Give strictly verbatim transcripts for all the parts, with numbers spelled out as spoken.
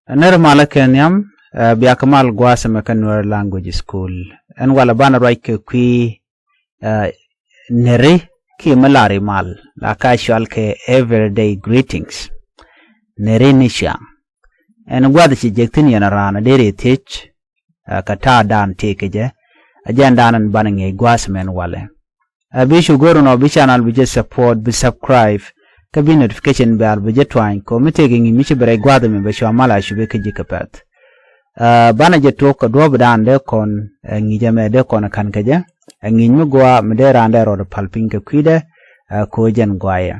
Nɛr malä kɛ nhiam, ɛ, bia kɛ mal gua̱a̱th ɛmɛ kä Nuer Language School. Ɛn walɛ banɛ ruac kɛ kui̱, ɛ, nɛri kiɛ mi lar i̱ mal, la ka cɔal kɛ everyday greetings. Nɛri ni ciaŋ. Ɛn gua̱a̱th ci jek thi̱n yɛn raan a deri thiec, ɛ, kɛ ta̱a̱ dan tëë kɛ jɛ. Ɛ jɛn dan ɛn banɛ ŋi̱eec gua̱a̱th ɛmɛ ɛn walɛ. Ɛ, bi cu go̱r nɔ bi channel bi jɛ support, bi subscribe, kä bi notification bell bi jɛ tuany, kɛ mi tëëkɛ ŋi̱i̱c mi ci bi rɛy gua̱a̱th ɛmɛ bɛ cua mal a cup kä ji̱ kɛ pɛ̈th. Ɛ, banɛ jɛ tuɔk kɛ duɔ̱ɔ̱p dan dee kɔn, ɛ, ŋi̱i̱c ɛmɛ dee kɔn ɛ ka̱n kɛ jɛ, ɛ, ŋi̱i̱c mi gɔaa mi dee raan dee rɔɔdɛ päl piny kɛ kui̱dɛ, ɛ, kɛ ɣöö jɛn gɔaaɛ.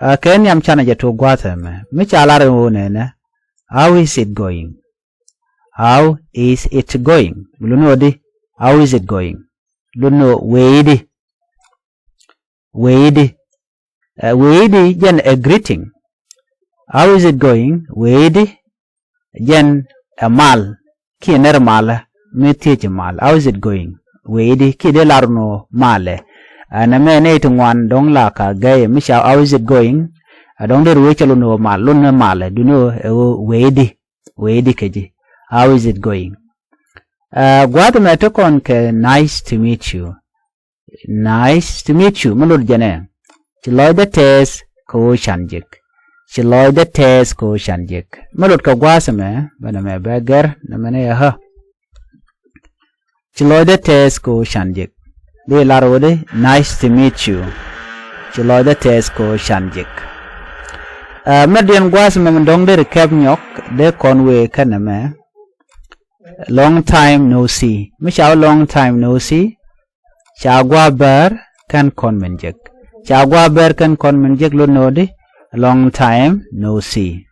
Ɛ, kɛ nhiam canɛ jɛ tuɔk gua̱a̱th ɛmɛ. Mi ca lar ɛn ɣöö nɛnɛ, how is it going? How is it going? Mi lot ni ɣöö di, how is it going? Lot ni ɣöö wëë i̱di? Wëë i̱di? Ɛ, wëë i̱di jɛn ɛ greeting. How is it going? Wëë i̱di? Jɛn ɛ mal, kiɛ nɛr malä mi thiec i̱ mal. How is it going? Wëë i̱di? Kiɛ dee lar ni ɣöö malɛ. Ɛ, nɛmɛ nɛy ti ŋuan dɔ̱ŋ la ka gɛy mi ca how is it going? Ɛ, dɔ̱ŋ dee ri wee cɛ lot ni ɣöö mal, lot ni malɛ, duŋni ɣöö ɛ ɣöö wëë i̱di? Wëë i̱di kɛ ji̱? How is it going? Ɛ, gua̱a̱th ɛmɛ te kɔn kɛ nice to meet you. Nice to meet you. Mi lot jɛnɛ, ci lɔcdä tɛɛth kɛ ɣöö can jek. Ci lɔcdä tɛɛth kɛ ɣöö can jek. Mi lot kɛ gua̱a̱th ɛmɛ, bä nɛmɛ bɛ gɛr, nɛmɛ ni ɛ ɣä. Ci lɔcdä tɛɛth kɛ ɣöö can jek. Di lar ɣöö di, nice to meet you. Ci lɔcdä tɛɛth kɛ ɣöö can jek. Ɛ, mɛr diɛn gua̱a̱th ɛmɛ mi dɔ̱ŋ deri kɛp nyɔk, dee kɔn wëë kä nɛmɛ. Long time no see. Mi ca wä long time no see, ca gua̱a̱ bäär kɛn kɔn min jek. Ca gua̱a̱ bäär kɛn kɔn min jek, lot ni ɣöö di, long time no see.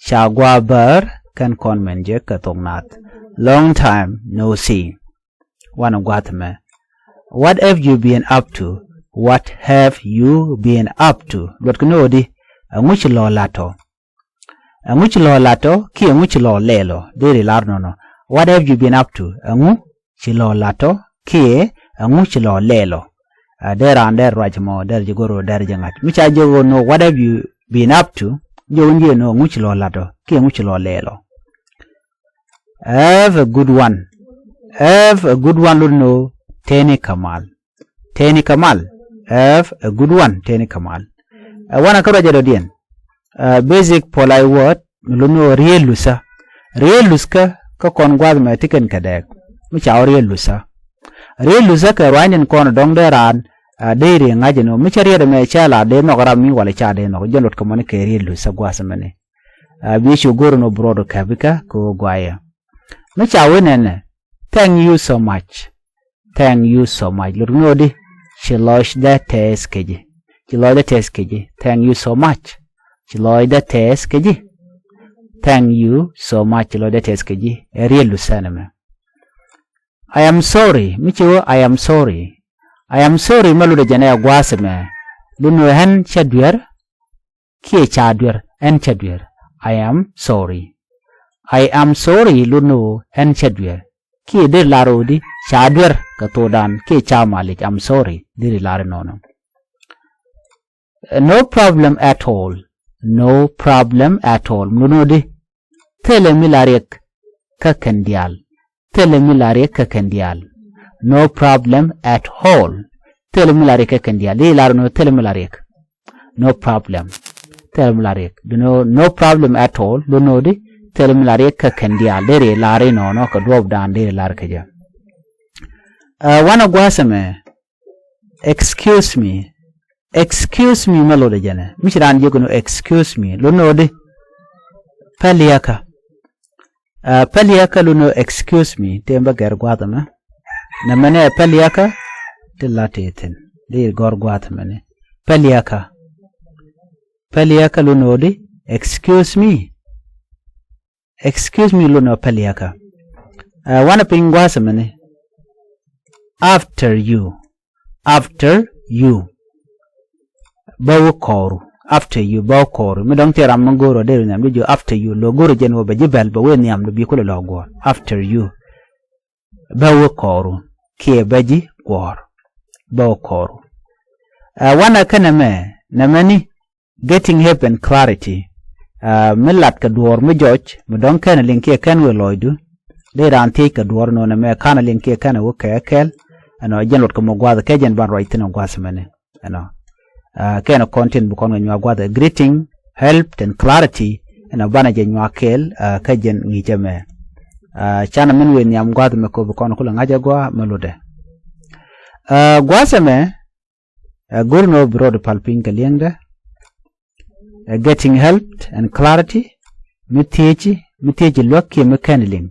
Ca gua̱a̱ bäär kɛn kɔn min jek kɛ thok naath. Long time no see. Wanɛ gua̱a̱th ɛmɛ. What have you been up to? What have you been up to? Luɔtkɛ ni ɣöö di, ɛŋu ci lɔ la̱t ɔ? Ɛŋu ci lɔ la̱t ɔ kiɛ ɛŋu ci lɔ lɛl ɔ? Deri lar nɔnɔ. What have you been up to? Ɛŋu ci lɔ la̱t ɔ kiɛ ɛŋu ci lɔ lɛl ɔ? Ɛ, dee raan dee ruac mɔ, dee ji̱ go̱r ɣöö dee ji̱ ŋa̱c. Mi ca jiök ɣöö nɔ, what have you been up to? Jiök ni ji̱ nɔ, ɛŋu ci lɔ la̱t ɔ kiɛ ɛŋu ci lɔ lɛl ɔ? Have a good one. Have a good one, lot ni ɣöö teni kɛ mal. Teni kɛ mal. Have a good one, teni kɛ mal. Ɛ, wanɛ kä ruacɛ dɔ̱diɛn. Ɛ, basic polite word, mi lot ni ɣöö riet luthä. Riet luthä kä kɔn gua̱a̱th ɛmɛ ti kɛn kɛ dɛɛk. Mi ca wä riet luthä. Riet luthä kɛ ruaacni kɔn dɔ̱ŋ dee raan, ɛ, deri ŋa̱c ɛn ɣöö mi cä riet ɛmɛ cä la dee nhɔk ram mi walɛ ca dee nhɔk. Jɛn lot kɛ mɔni kɛ riet luthä gua̱a̱th ɛmɛni. Ɛ, bi cu go̱r ni ɣöö bi rɔɔdu kɛp ikä kɛ ɣöö gɔaaɛ. Mi ca wee nɛnɛ, thank you so much. Thank you so much. Lot ni ɣöö di, ci lɔcdä tɛɛth kɛ ji̱. Ci lɔcdä tɛɛth kɛ ji̱. Thank you so much. Ci lɔcdä tɛɛth kɛ ji̱. Thank you so much. Ci lɔcdä tɛɛth kɛ ji̱. Ɛ riet luthä nɛmɛ. I am sorry. Mi ci wä I am sorry. I am sorry mɛ lotdɛ jɛn ɛ gua̱a̱th ɛmɛ. Lot ni ɣöö ɣän cä duer kiɛ ca duer, ɣän cä duer. I am sorry. I am sorry lot ni ɣöö ɣän cä duer. Kiɛ deri lar ɣöö di, ca duer kɛ thokdan kiɛ ca malic, I'm sorry. Deri lar inɔnɔ. No problem at all. No problem at all. Lot ni ɣöö di, thilɛ mi la riɛk kä kɛn diaal. Thilɛ mi la riɛk kä kɛn diaal. No problem at all. Thilɛ mi la riɛk kä kɛn diaal. Di lar ni ɣöö thilɛ mi la riɛk. No problem. Thilɛ mi la riɛk. Di ni ɣöö no problem at all, lot ni ɣöö di, thilɛ mi la riɛk kä kɛn diaal. Deri lar inɔnɔ kɛ duɔ̱ɔ̱pdan deri lar kɛ jɛ. Ɛ, wanɛ gua̱a̱th ɛmɛ. Excuse me. Excuse me mɛ lotdɛ jɛnɛ. Mi ci raan jiök ni ɣöö excuse me, lot ni ɣöö di, päliäkä. Ɛ, päliäkä lot ni ɣöö excuse me. Tëë bä gɛr gua̱a̱th ɛmɛ. Nɛmɛni ɛ päliäkä ti la tëë thi̱n. Di gɔ̱r gua̱a̱th ɛmɛni. Päliäkä. Päliäkä lot ni ɣöö di, excuse me. Excuse me lot ni ɣöö päliäkä. Ɛ, wanɛ piny gua̱a̱th ɛmɛni. After you. After you. Bä wä kɔɔru. After you, bä wä kɔɔru. Mi dɔ̱ŋ tëë ram mi go̱o̱r ɔ deri nhiam di jiök after you. Lo̱ go̱o̱r jɛn ɣöö bɛ ji̱ bɛl bɛ wee nhiam di bi kulɛ lɔ guɔ̱ɔ̱r. After you. Bä wä kɔɔru. Kiɛ bä ji̱ guɔ̱ɔ̱r. Bä wä kɔɔru. Ɛ, wanɛ kä nɛmɛ, nɛmɛni, getting help and clarity. Aa, mi lat kɛ duɔ̱ɔ̱r mi jɔc mi dɔ̱ŋ kɛn liŋ kiɛ kɛn wëë lɔcdu. Dee raan thiec kɛ duɔ̱ɔ̱r nɔnɛ mɛ ka̱n liŋ kiɛ kɛn wä kɛ kɛl. Ɛnɔ jɛn luɔt kɛ mɔ gua̱th kɛ jɛn ban ruac thi̱n ɛ gua̱th mɛni. Ɛnɔ. Aa, kɛn kɔn tin bi kɔn kɛ nyuak gua̱th ɛ greeting, help and clarity. Ɛnɔ banɛ jɛ nyuak kɛɛl, aa, kä jɛn ŋi̱i̱cɛ mɛ. Aa, canɛ min wëë nhiam gua̱th mɛ kɔ bi kɔn kulɛ ŋa̱c ɛ gua̱a̱ mɛ lotdɛ. Aa, gua̱th ɛmɛ, ɛ go̱r nɔ bi rɔɔd pal piny kɛ liɛŋdɛ. Ɛ getting help and clarity. Mi thieci, mi thieci luäk kiɛ mi kɛn liŋ.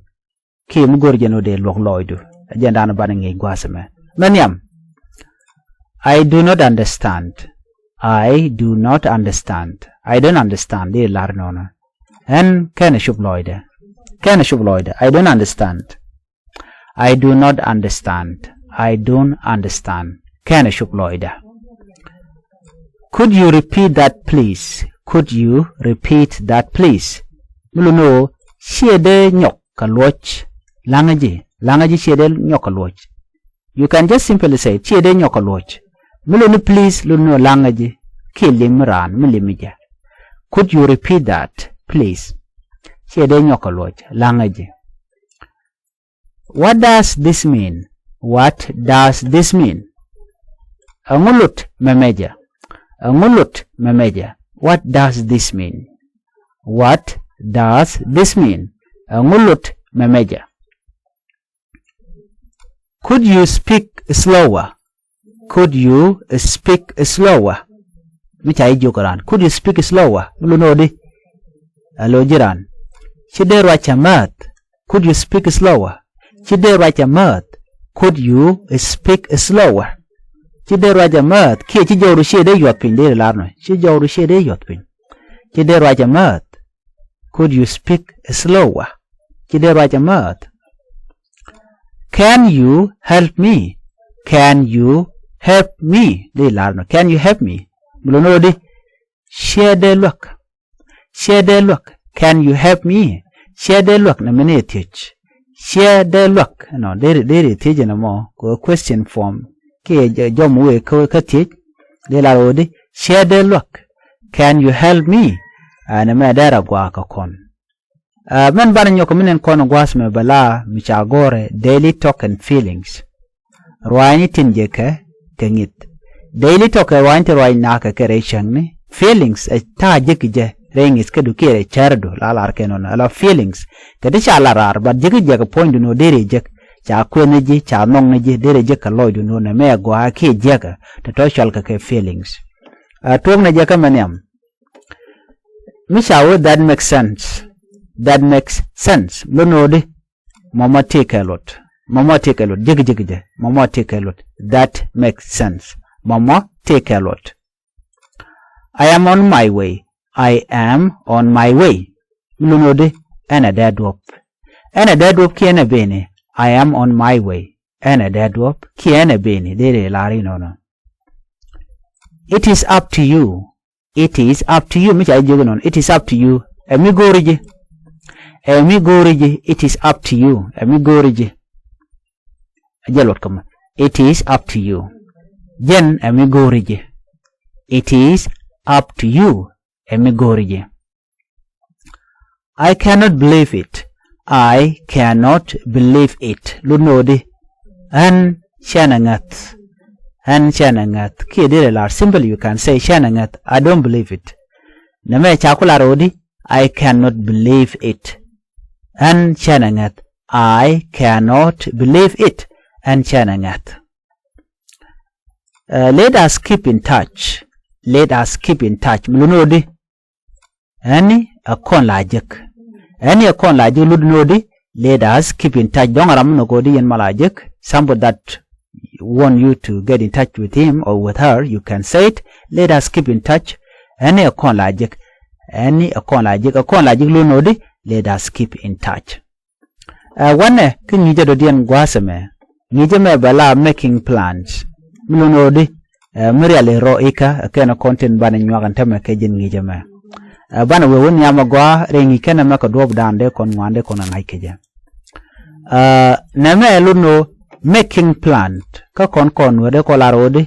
Kiɛ mi go̱r jɛn wä dee luɔk lɔɔcdu. Ɛ jɛn da̱a̱n banɛ ŋi̱i̱c gua̱a̱th ɛmɛ. Mɛ nhiam. I do not understand. I do not understand. I don't understand. Di lar nɔnɔ. Ɛn kɛn cop lɔcdɛ. Kɛn cop lɔcdɛ. I don't understand. I do not understand. I don't understand. Kɛn cop lɔcdɛ. Could you repeat that, please? Could you repeat that, please? Mi luni ɣöö ciɛ dee nyɔk kɛ luɔc. Laŋä ji̱, laŋä ji̱ ciɛ dee nyɔk kɛ luɔc. You can just simply say, ciɛ dee nyɔk kɛ luɔc. Mi luni please, luni ɣöö laŋä ji̱. Kiɛ lim raan mi lim jɛ. Could you repeat that, please? Ciɛ dee nyɔk kɛ luɔc. Laŋä ji̱. What does this mean? What does this mean? Ɛŋu lut mɛmɛ jɛ? Ɛŋu lut mɛmɛ jɛ? What does this mean? What does this mean? Ɛŋu lut mɛmɛ jɛ? Could you speak slower? Could you speak slower? Mi ca ji̱ jiök raan. Could you speak slower? Mi luni ɣöö di? Alo ji̱ raan. Ci dee ruac cɛ määth. Could you speak slower? Ci dee ruac cɛ määth. Could you speak slower? Ci dee ruac cɛ määth. Kiɛ ci jɔwdu ciɛ dee yuɔth piny, dee ri lar nɔ. Ci jɔwdu ciɛ dee yuɔth piny. Ci dee ruac cɛ määth. Could you speak slower? Ci dee ruac cɛ määth. Can you help me? Can you help me? Di lar nɔ. Can you help me? Mi luni ɣöö di? Ciɛ dee luäk. Ciɛ dee luäk. Can you help me? Ciɛ dee luäk nɛ mini thiec. Ciɛ dee luäk. Nɔ, deri, deri thiec nɛ mɔ. Kɛ question form. Kiɛ jɔm wëë kä, kä thiec. Di lar ɣöö di? Ciɛ dee luäk. Can you help me? Aa, nɛ mɛ dee rɛ gua̱a̱ kɛ kɔn. Aa, mɛn banɛ nyɔk mi nɛn kɔn gua̱a̱th mɛ bɛ la mi ca go̱rɛ daily talk and feelings. Ruaacni tin jɛ kɛ kɛ ŋi̱th. Daily talk kɛ ruaacni tin ruac nakä kɛ rɛy cäŋni. Feelings ɛ ta̱a̱ jek jɛ rɛy ŋi̱th kädu kiɛ rɛy cärdu la lar kɛ nɔnɔ. Ala feelings kɛ ti ca la raar, but jek jɛ kɛ puɔ̱nydu nɔ derɛ jek. Ca kueth ni ji̱, ca nhɔk ni ji̱, derɛ jek kɛ lɔcdu nɔ nɛ mɛ gɔaa kiɛ jiäkä. Ti tɔ̱ cɔal kɛ kɛ feelings. Aa, tuɔ̱k ni jɛ kä mɛ nhiam. Mi ca wee that makes sense. That makes sense. Luni ɣöö di? Mɔmɔ tëëkɛ luɔt. Mɔmɔ tëëkɛ luɔt. Jek, jek, jek. Mɔmɔ tëëkɛ luɔt. That makes sense. Mɔmɔ tëëkɛ luɔt. I am on my way. I am on my way. Mi luni ɣöö di? Ɛn ɛ dee duɔ̱p. Ɛn ɛ dee duɔ̱p kiɛ ɛn ɛ beni. I am on my way. Ɛn ɛ dee duɔ̱p kiɛ ɛn ɛ beni. Dee ri lar inɔnɔ. It is up to you. It is up to you. Mi ca jiök inɔn. It is up to you. Ɛ mi go̱o̱ri ji̱. Ɛ mi go̱o̱ri ji̱. It is up to you. Ɛ mi go̱o̱ri ji̱. Ɛ jɛ luɔt kä mɔ. It is up to you. Jɛn ɛ mi go̱o̱ri ji̱. It is up to you. Ɛ mi go̱o̱ri ji̱. I cannot believe it. I cannot believe it. Luni ɣöö di? Ɣän /cɛ nɛ ŋäth. Ɣän /cɛ nɛ ŋäth. Kiɛ derɛ lar simple, you can say /cɛ nɛ ŋäth. I don't believe it. Nɛ mɛ ca ku lar ɣöö di? I cannot believe it. Ɣän /cɛ nɛ ŋäth. I cannot believe it. Ɣän /cɛ nɛ ŋäth. Ɛ, let us keep in touch. Let us keep in touch. Mi luni ɣöö di? Ɛn ni ɛ kɔn la jek. Ɛn ni ɛ kɔn la jek, luni ɣöö di? Let us keep in touch. Dɔ̱ŋ ram mi nhɔk ɣöö di yɛn ma la jek. Somebody that want you to get in touch with him or with her, you can say it. Let us keep in touch. Ɛn ni ɛ kɔn la jek. Ɛn ni ɛ kɔn la jek. Ɛ kɔn la jek, luni ɣöö di? Let us keep in touch. Ɛ, wanɛ kä ŋi̱i̱cä dɔ̱diɛn gua̱a̱th ɛmɛ. Ŋi̱i̱cä mɛ bɛ la making plans. Mi luni ɣöö di? Ɛ, mi riali rɔ ikä, ɛ kɛn kɔn tin banɛ nyuak ɛn tämɛ kɛ jɛn ŋi̱i̱cä mɛ. Ɛ, banɛ wee wä nhiam agɔaa rɛy ŋi̱i̱c kɛn ɛmɛ kɛ duɔ̱ɔ̱pdan dee kɔn ŋuan dee kɔn ɛ ŋa̱c kɛ jɛ. Ɛ, nɛmɛ ɛ luni ɣöö making plan. Kä kɔn kɔn wee dee kɔn lar ɣöö di?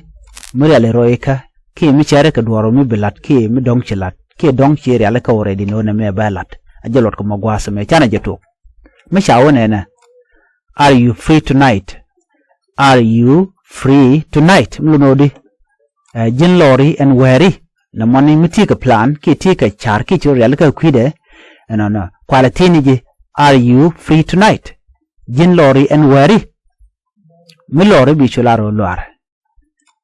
Mi riali rɔ ikä. Kiɛ mi cɛ ri kɛ duɔ̱ɔ̱r mi bi la̱t kiɛ mi dɔ̱ŋ ci la̱t. kiɛ dɔ̱ŋ ci rialikä already ni ɣöö nɛmɛ bɛ la̱t. A jɛ luɔt kɛ mɔ gua̱a̱th ɛmɛ canɛ jɛ tuɔk. Mi ca wä nɛnɛ, are you free tonight? Are you free tonight? Mi lot ni ɣöö di, ɛ, ji̱n lɔri ɛn wääri? Nɛ mɔni mi tekɛ plan kiɛ tekɛ ca̱r kiɛ ci rɔ rialikä kui̱dɛ. Ɛnɔnɔ kualɛ thi̱n ni ji̱, are you free tonight? Ji̱n lɔri ɛn wääri? Mi lɔri bi cu lar ɣöö luaar.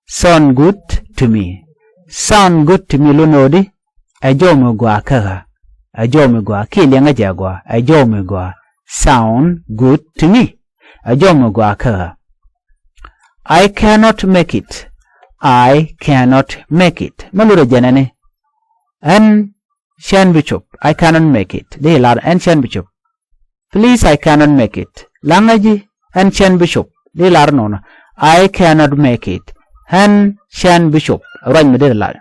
Sound good to me. Sound good to me lot ni ɣöö di, ɛ jɔw mi gɔaa kä ɣä. Ɛ jɔw mi gɔaa, kiɛ liɛŋä jɛ gɔaa, ɛ jɔw mi gɔaa. Sound good to me. Ɛ jɔw mi gɔaa kä ɣä. I cannot make it. I cannot make it. Mi lotdɛ jɛn ɛni, ɛn cän bi cop. I cannot make it. Di lar ɛn cän bi cop. Please, I cannot make it. Laŋä ji̱, ɛn cän bi cop. Di lar nɔnɔ, I cannot make it. Ɛn cän bi cop. Ruac mi deri lar.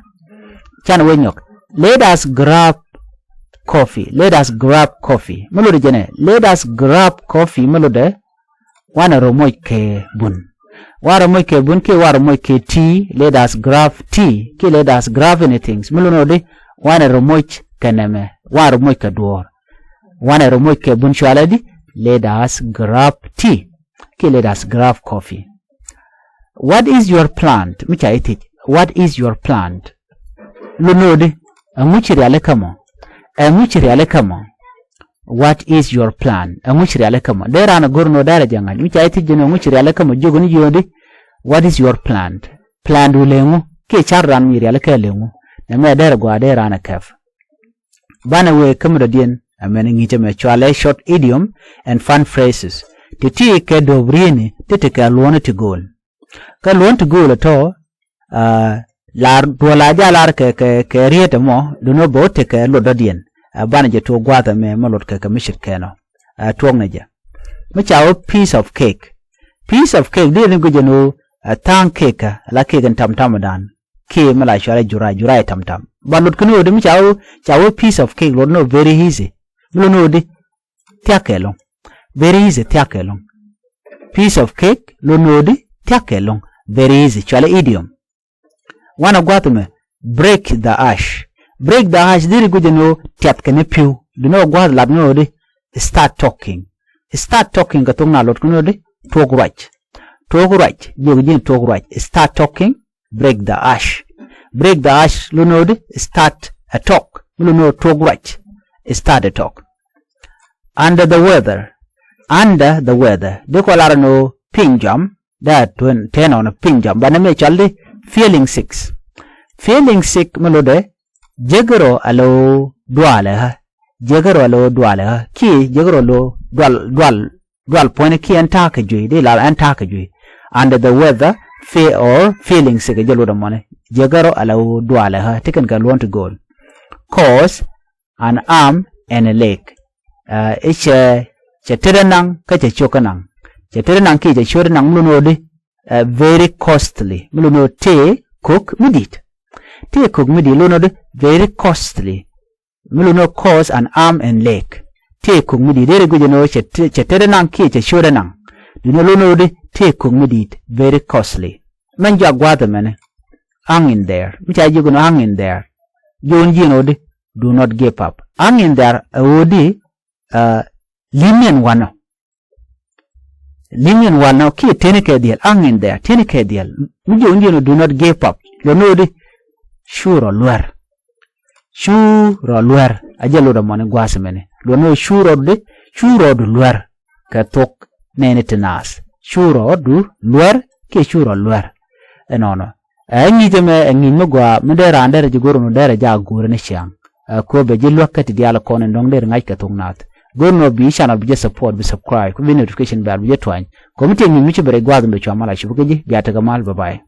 Canɛ wee nyɔk. Let us grab coffee. Let us grab coffee. Mi lotdɛ jɛnɛ, let us grab coffee. Mi lotdɛ, wanɛ rɔ moc kɛ bun. Wanɛ rɔ moc kɛ bun kiɛ wanɛ rɔ moc kɛ tea. Let us grab tea kiɛ let us grab anything. Mi lot ni ɣöö di, wanɛ rɔ moc kɛ nɛmɛ, wanɛ rɔ moc kɛ duɔ̱ɔ̱r. Wanɛ rɔ moc kɛ bun cualɛ di, let us grab tea kiɛ let us grab coffee. What is your plan? Mi ca ji̱ thiec, what is your plan? Lot ni ɣöö di, ɛŋu ci rialikä mɔ? Ɛŋu ci rialikä mɔ? What is your plan? Ɛŋu ci rialikä mɔ? Dee raan a go̱r ni ɣöö derɛ jɛ ŋa̱c. Mi ca ji̱ thiec jɛn ɛŋu ci rialikä mɔ, jiök ni ji̱ ɣöö di, what is your plan? Plan du lɛ ŋu? Kiɛ car raan mi rialikä lɛ ŋu? Nɛmɛ derɛ gɔaa, dee raan a kɛp. Banɛ wee kä mi dɔ̱diɛn, amäni ŋi̱i̱cä mɛ cualɛ short idiom and fun phrases. Ti ti kɛ do̱p rieni, ti ti kɛ luɔ̱ni ti gööl. Kä luɔ̱n ti gööl ɛ tɔ, aa, lar duɔl a jɛ lar kɛ, kɛ, kɛ riet ɛmɔ, duŋni bɛ wä tekɛ luɔt dɔ̱diɛn. Aa, banɛ jɛ tuɔɔk gua̱a̱th ɛmɛ mi lot kɛ, kɛ mi ce̱tkɛ nɔ. Aa, tuɔɔknɛ jɛ. Mi ca wee piece of cake. Piece of cake, deri ni guic jɛ ni ɣöö, aa, tha̱a̱ŋ cake kä, la cake in tam tam dan. Kiɛ mi la cuarɛ juray, juray tam tam. Ba lot kɛ ni ɣöö di mi ca wee, ca wee piece of cake, lot ni ɣöö very easy. Mi lot ni ɣöö di, thia̱k kɛ ɛlɔ̱ŋ. Very easy, thia̱k kɛ ɛlɔ̱ŋ. Piece of cake, lot ni ɣöö di, thia̱k kɛ ɛlɔ̱ŋ. Very easy, cualɛ idiom. Wanɛ gua̱a̱th ɛmɛ, break the ice. Break the ice, deri guic jɛ ni ɣöö tiath kɛ ni pi̱w. Duŋni ɣöö gua̱a̱th lat ni ɣöö di, start talking. Start talking kɛ thok na lot kɛ ni ɣöö di, tuɔɔk ruac. Tuɔɔk ruac, jiök ji̱n tuɔɔk ruac. Start talking, break the ice. Break the ice, lot ni ɣöö di, start a talk. Mi lot ni ɣöö tuɔɔk ruac, start a talk. Under the weather. Under the weather, di kɔ lar ni ɣöö piny jɔam. Dee a tuɔ̱n tëë nɔnɔ piny jɔam. Banɛ mi cɔal di feeling sick. Feeling sick mi lotdɛ, jekɛ rɔ a lo̱ dualɛ ɣä. Jekɛ rɔ a lo̱ dualɛ ɣä. Kiɛ jekɛ rɔ a lo̱ dual, dual, dual puɔ̱nyni kiɛ ɛn ta̱a̱ kɛ juey. Di lar ɛn ta̱a̱ kɛ juey. Under the weather, fe-, or feeling sick, jɛ lot ɛmɔni. Jekɛ rɔ a lo̱ dualɛ ɣä. Ti kɛn kɛ luɔ̱n ti gööl. Cause an arm and a leg. Aa, i̱ cɛ, cɛ tetdä naŋ kä cɛ ciökä naŋ. Cɛ tetdä naŋ kiɛ cɛ ciökä naŋ, mi lot ni ɣöö di, aa, very costly. Mi lot ni ɣöö tëë kök mi di̱i̱t. Tëë kök mi di̱i̱t, lot ni ɣöö di very costly. Mi lot ni ɣöö cost an arm and leg. Tëë kök mi di̱i̱t, deri guic jɛ ni ɣöö cɛ te-, cɛ tetdä naŋ kiɛ cɛ ciötdä naŋ. Duŋni lot ni ɣöö di tëë kök mi di̱i̱t, very costly. Mɛn jɔak gua̱a̱th ɛmɛni. Hang in there. Mi ca jiök ni hang in there, jiök ni ji̱n ɣöö di, do not give up. Hang in there, ɛ ɣöö di, aa, li̱m ni ɛn wanɔ. Li̱m ni ɛn wanɔ kiɛ tëëni kɛ dhiɛl, hang in there, tëëni kɛ dhiɛl. Mi jiök ni ji̱n ɣöö do not give up. Lot ni ɣöö di, cu rɔ luär. Cu rɔ luär. A jɛ lot ɛmɔni gua̱a̱th ɛmɛni. Lot ni ɣöö cu rɔɔdu di, cu rɔɔdu luär. Kɛ thok nɛɛni ti naath. Cu rɔɔdu luär kiɛ cu rɔ luär. Ɛnɔnɔ. Ɛ ŋi̱i̱c ɛmɛ, ɛ ŋi̱i̱c mi gɔaa, mi dee raan derɛ ji̱ go̱r ɛn ɣöö derɛ jɛ a go̱o̱rɛ ni ciaŋ. Ɛ, kɛ ɣöö bɛ ji̱ luäk kä ti diaal kɔn in dɔ̱ŋ deri ŋa̱c kɛ thok naath. Go̱r ɛn ɣöö bi channel bi jɛ support, bi subscribe, kä bi notification bell bi jɛ tuany. Kɛ ɣöö mi tëë ŋi̱i̱c mi ci ben rɛy gua̱a̱th in bɛ cua mal a cop kä ji̱, bia tekɛ mal, bye bye.